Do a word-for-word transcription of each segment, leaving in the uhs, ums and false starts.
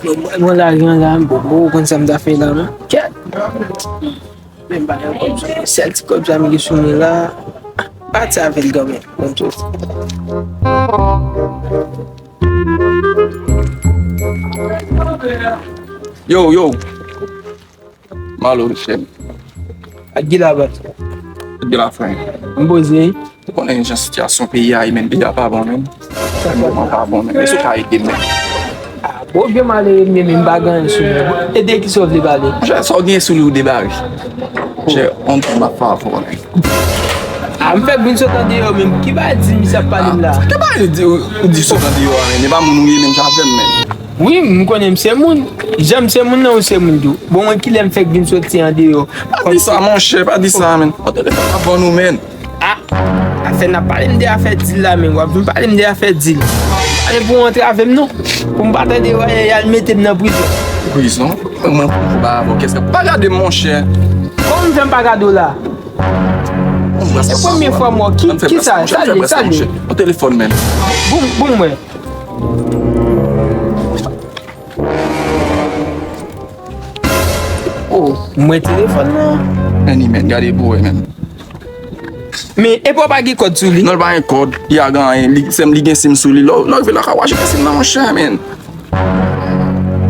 Mwen, mwen lajan la, bon, bon, ou konn sa m ta fè la, non? Kèt! Men m pa gen kòb sou mwen. Sèl ti kòb sa m gen sou mwen la, pati avè l kanmenm. Bon, tout. Yo, yo. Malo, chèm. Ak Gila bat. Gila fren. M poze. Ou konnen jan sitiyasyon peyi a ye, men peyi a pa bon, men. Sa pa bon, pa bon, men. Èske w ka ede m, men? Ah, bon, byen malere, men, men m pa gen anyen sou mwen. Ede ki sa w vle pale? Monchè, sa w gen sou li ou debare. Monchè, on ti ma favò, men. Ah, m fèk vin sot andeyò, men ki bagay di misye ap pale m la? Ki bagay di, ou, ou di sot andeyò a, men? E pa moun ou ye menm jan avè m, men. Wi, m konnen m se moun. Jan m se moun nan, ou se moun tou. Bon, mwen, kilè m fèk vin soti andeyò? Pa di sa, monchè, pa di sa, men. An telefòn ap vann ou, men. Ah, afè n ap pale m de afè dil la, men w ap vin pale m de afè dil. Pale pou w antrave m, non. Pou m pa tande, y al mete m nan prizon. Prizon? Mwen, mwen, mwen, pa avè w. Kèske pa gade m, monchè? Kòman m fè m pa gade w la? Se premye fwa m wè w. Ki, ki sa? Salye, salye. An telefòn, men. Bon, bon, mwen. Oh, mwen telefòn nan. Men li, men, gade pou wè, men. Men, epi w pa gen kòd sou li? Non, l pa gen kòd. Li a gen anyen. Li, se m li gen sim sou li. Lè w, lè w rive lakay ou, achte sim nan, monchè, men.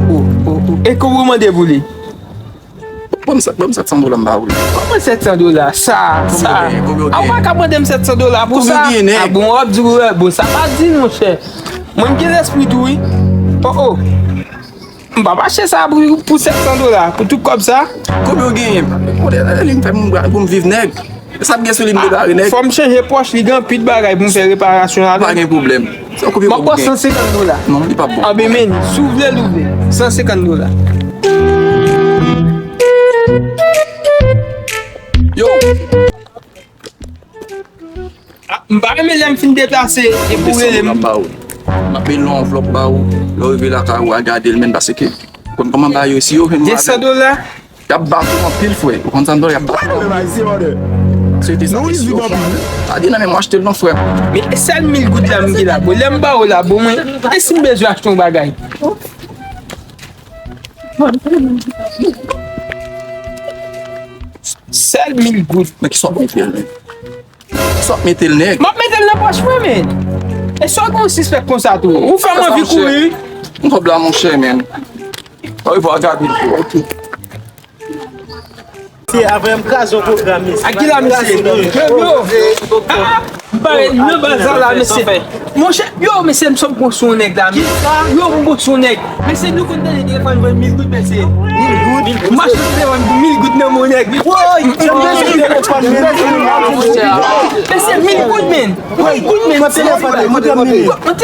Oh, oh, oh. E konbyen w mande pou li? Ban m sèt, ban m sèt san dola, m ba ou li. Kòman sèt san dola? Sa, sa. Konbyen w gen? Konbyen w gen? A, ou pa ka mande m sèt san dola pou sa? Konbyen w gen, nèg? A, bon, w ap di, bon, sa pa di, monchè. Mwen, m gen lespri tou, wi. Oh, oh. M p ap achte sa pou, pou sèt san dola, pou tout kòb sa. Konbyen w genyen? Kote li m fè m pou m viv, nèg? Sa m gen sou li m debare, nèg. Fò m chanje pòch, li gen anpil bagay pou m fè reparasyon ladan. Pa gen pwoblèm. Se yon koupe. M ap pran san senkant dola. Non, li p ap bon. Anben, men, si w vle l, ou vle. San senkant dola. Yo. Ah, m pa renmen lè m fin deplase epi w rele m. M ap mete yon anvlòp ba ou. Lè w rive lakay ou, al gade l, men, paske konn kòman bagay yo, si yo jwenn ou avè l, y ap bat ou anpil, frè. Ou konn sa m di w, y ap bat ou anpil. Se te sa, mesye, yo fè. Pa di nan men mwen achte l non, frè. Men sèl mil goud la m gen la, bro. Lè m ba ou la, bro, mwen, e si m bezwen achte yon bagay? Sèl mil goud. Men ki sa w ap mete l, men? Sa w ap mete l, nèg? M ap mete l nan pòch mwen, men. E sa w gen yon sispèk konsa tou? Ou fè m anvi kouri. M kòb la, monchè, men. Orevwa, gade l tou, ok. Se avè m kraze yon pwogram, mesye. Ak ki la, mesye? Yo, yo. Ah, ah. M parèt nan bazar la, mesye. Monchè, yo, mesye, m sot pran sou yon nèg la, men. Yo, m pran sou yon nèg. Mesye, nou konn tande telefòn vann mil goud, mesye. Mil goud? M achte telefòn pou mil goud nan men yon nèg. Woy, jan m bezwen telefòn, men. Mesye, mil goud, men. Mil goud, men. Yon telefòn, yon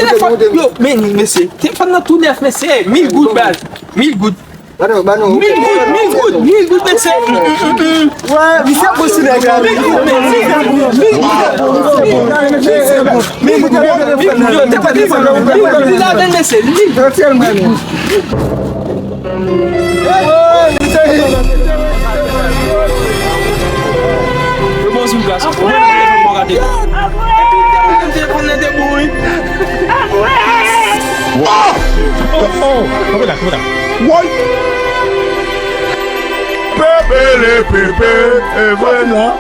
telefòn. Yo, men, mesye, telefòn nan tou nèf, mesye. Mil goud, baz. Mil goud. Ba nou, ba nou. Mil goud, mil goud, mil goud, mesye. Wè, misye ap konsidere. Mil goud, mesye. Mil goud, mil goud. Mil goud, mil goud. Mil goud, mil goud. Mil goud, mil goud. Mil goud, mil goud. Mil goud, mil goud. Mil goud, mil goud. Mil goud, mil goud. Yo, bon, sou gaz. Bon, bon, bon, gade. Epi, telefòn nan te bon, wi. Oh, oh, kanpe la, kanpe la. Woy! Pepe le pepe, e vre non.